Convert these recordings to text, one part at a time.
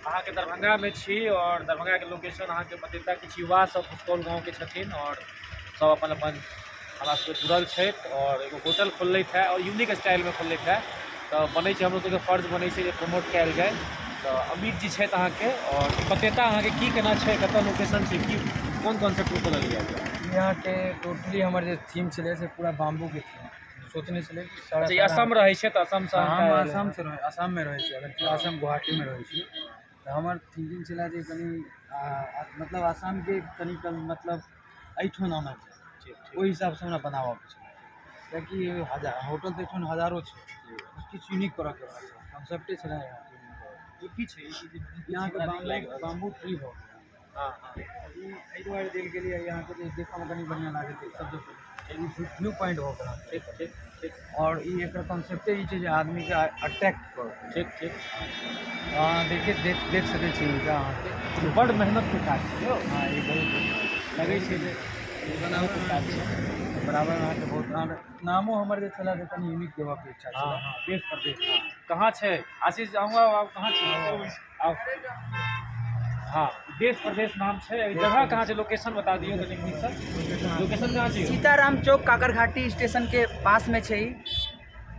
अहाँके दरभंगामे छी आओर दरभंगाके लोकेशन अहाँके बतेता। किछु युवा सब भुसकौल गाँवके छथिन आओर सब अपन अपन हमरा सबके जुड़ल छथि आओर एगो होटल खोललथि है आओर यूनिक स्टाइलमे खोललथि है। तऽ बनै छै, हमरो सबके फर्ज बनै छै जे प्रमोट कयल जाय। तऽ अमित जी छथि अहाँके आओर बतेता अहाँके की केना छै, कतऽ लोकेशन छै, की कोन कॉन्सेप्टमे खोलल गेल। ई अहाँके टोटली हमर जे थीम छलै से पूरा बाम्बूके थीम सोचने छलै कि सारा। अच्छा, ई असम रहै छै तऽ असमसँ? हम असमसँ रहै, असममे रहै छी, अगर असम गुवाहाटीमे रहै छी। तऽ हमर थिंकिंग छलै जे कनि मतलब असमके कनि मतलब एहिठाम आनक जाय, ओहि हिसाबसँ हमरा बनाबऽके छलै, कियाकि हजार होटल तऽ एहिठाम हजारो छै। किछु यूनिक करऽके रहल छलै, कॉन्सेप्टे छलै। ई की छै? ई अहाँके बाम्बू, बाम्बू ट्री भऽ गेल। हँ हँ ई एहि दुआरे देल गेलै अहाँके जे देखऽमे कनि बढ़िआँ लागत। सबसँ पहिले ई व्यू पॉइंट भऽ गेल अहाँके। ठीक ठीक ठीक आओर ई एकर कॉन्सेप्टे ई छै जे आदमीके अट्रैक्ट करत। ठीक ठीक अहाँ देखिए, देख देख सकै छी हिनका अहाँके। बड़ मेहनतके काज छै यौ। हँ, ई बहुत लगै छै जे ई बनाबऽमे काज छै। बराबर अहाँके बहुत नामो हमर जे छलै से कनि यूनिक देबऽके इच्छा छलै। हँ, देश परदेश कहाँ छै? आशीष, आऊँगा। आब कहाँ छै? आउ। हँ, देश परदेश नाम छै। ई जगह कहाँ छै? लोकेशन बता दियौ कनि नीकसँ। लोकेशन कहाँ छै? सीताराम चौक, काकरघाटी स्टेशन के पास में छै ई।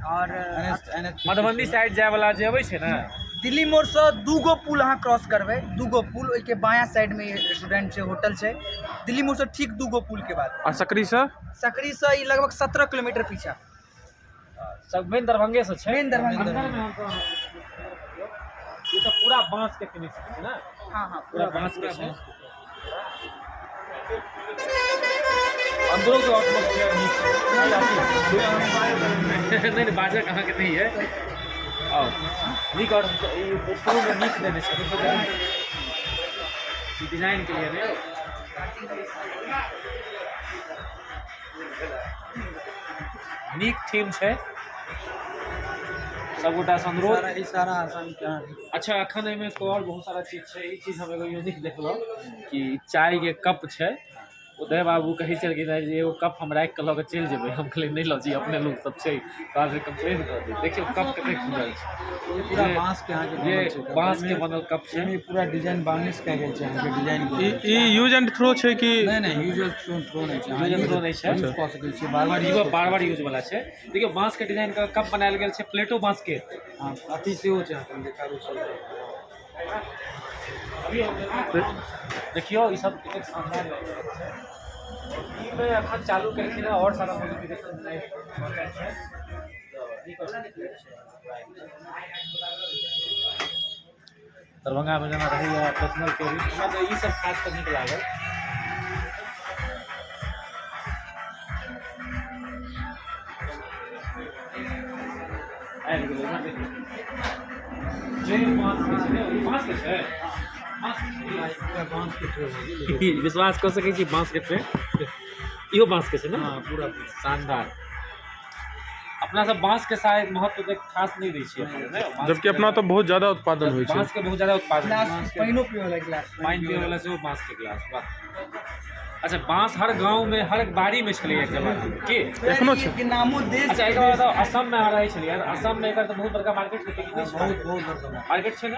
और एन एच मधुबनी साइड जाय वाला जे अबै छै ने। दिल्ली मोड़सँ दूगो पुल अहाँ क्रॉस करबै, दूगो पुल, ओहिके बायाँ साइडमे रेस्टोरेंट छै, होटल छै। दिल्ली मोड़सँ ठीक दूगो पुल के बाद। आ सकरीसँ? सकरीसँ ई लगभग 17 किलोमीटर पीछा। सब मेन दरभंगे से छै। मेन दरभंगे। अंदरमे हमसब, ई तऽ पूरा बांस के फिनिशिंग छै ने? हँ। पूरा बांस के छै। अंदरो के एटमोस्फियर नीक छै। नहीं नहीं, बाजक अहाँके नहीं है। आउ, नीक। आओर ई शुरूमे नीक देने छै ई डिजाइन के लिए ने। नीक थीम छै। सबगोटासँ अनुरोध। सारा ई सारा आसाम के अहाँके। अच्छा, एखन एहिमे तो आओर बहुत सारा चीज छै। ई चीज हम एगो यूनिक देखलहुँ कि चायके कप छै। उदय बाबू कहै छलखिन हेँ जे एगो कप हम राखि कऽ लऽ कऽ चलि जेबै। हम कहलियै, नहि लऽ जी, अपने लोक सब छै, बाद में कंप्लेन कऽ दी। देखियौ, कप कतेक सुन्दर छै। ई पूरा बांस के अहाँके जे बनल छै। बांस के बनल कप छै। एहिमे पूरा डिजाइन बार्निश कयल गेल छै अहाँके डिजाइन। ई ई यूज एंड थ्रो छै कि? नहि, यूज एंड थ्रो नहि छै। यूज एंड थ्रो नहि छै। यूज कऽ सकै छियै बार बार। इहो बार बार यूज वाला छै। देखियौ, बांस के डिजाइन के कप बनायल गेल छै, प्लेटो बांस के। हँ, अथी सेहो छै अहाँके, हम देखाबै छी। देखियौ, ई सब कतेक शानदार लागि रहल छै। ई मे एखन चालू केलखिन हँ, आओर सारा मॉडिफिकेशन छै तऽ नीक छै। दरभंगामे जेना रहैए पर्सनल केबिन, हमरा तऽ ई सब खास कऽ नीक लागल। आबि गेलै। इम्हर देखियौ, ट्रे बाँस के छै ने? ई बाँस के छै, बाँस के छै। पूरा बांस के ट्रे भऽ गेल। ई विश्वास कऽ सकै छी, बाँस के ट्रे। इहो बाँस के छै ने? हँ, पूरा। शानदार। अपना सब बाँस के शायद महत्व ओतेक खास नहि दै छियै अपन, ने? बाँस जबकि अपना तऽ बहुत ज्यादा उत्पादन होइ छै। बाँस के बहुत ज्यादा उत्पादन होइ छै। गिलास, पानिओ पियै वाला गिलास। पानि पियै वाला सेहो बाँस के गिलास, वाह! अच्छा, बाँस हर गाँव में, हर बाड़ी में छलैए एक जमाना में की? एखनो छै। के नामो देश। अच्छा, एकर बताउ, असम में अहाँ रहै छलियै, असम में एकर तऽ बहुत बड़का मार्केट हेतै कि नहि छै? बहुत बहुत बड़का मार्केट। मार्केट छै ने?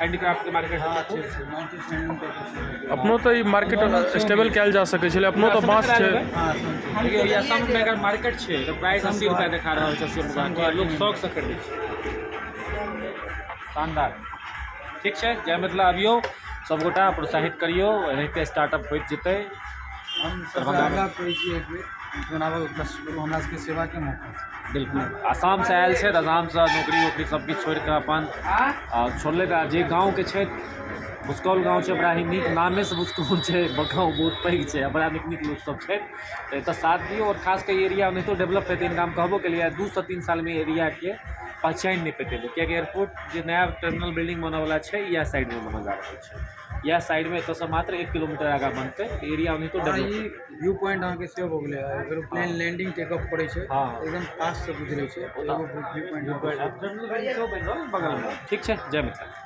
हैंडीक्राफ्ट के मार्केट हँ, हेतै। छै छै, नॉर्थ ईस्ट यूनियन के। अपनो तऽ ई मार्केट स्टेबल कयल जा सकै छलै, अपनो तऽ बाँस छै। हँ, असम छै। देखियौ, ई असम में एकर मार्केट छै तऽ प्राइस 80 रुपया देखा रहल छै, 80 रुपया के लोक शौक से खरीदै छै। शानदार। ठीक छै, जय मिथिला। अबियौ सबगोटा, प्रोत्साहित करियौ, एनाहिते स्टार्टअप होइत जेतै। हम सबसँ आग्रह करै छी, एक बेर बनाबऽ कष्ट करू, हमरा सबके सेवाके मौका छै। बिल्कुल। आसामसँ आयल छै तऽ आसामसँ नौकरी वोकरी सब किछु छोड़ि कऽ अपन छोड़लथि आ जे गाँवके छथि, भुसकौल गाँव छै, बड़ा ही नीक। नामेसँ भुसकौल छै, गाँव बहुत पैघ छै आ बड़ा नीक नीक लोकसभ छथि। तऽ एतऽ साथ दियौ आओर खास कऽ एरिया ओनाहितो डेवलप हेतै। इनका हम कहबो केलियै, 2 से 3 सालमे एरियाके पहचानि नहि पेतै लोक, कियाकि एयरपोर्ट जे नया टर्मिनल बिल्डिंग बनयवला छै, इएह साइडमे बनल जा रहल छै। इएह साइडमे, एतऽसँ मात्र 1 किलोमीटर आगाँ बनतै। एरिया ओनाहितो आओर डेवलप। ई व्यू पॉइंट अहाँके सेहो भऽ गेलै। एरोप्लेन लैंडिंग टेक ऑफ करै छै, एकदम पास से गुजरै छै, एगो व्यू पॉइंट। टर्मिनल बिल्डिंग सेहो बनि रहल बगलमे। ठीक छै, जय मिथिला।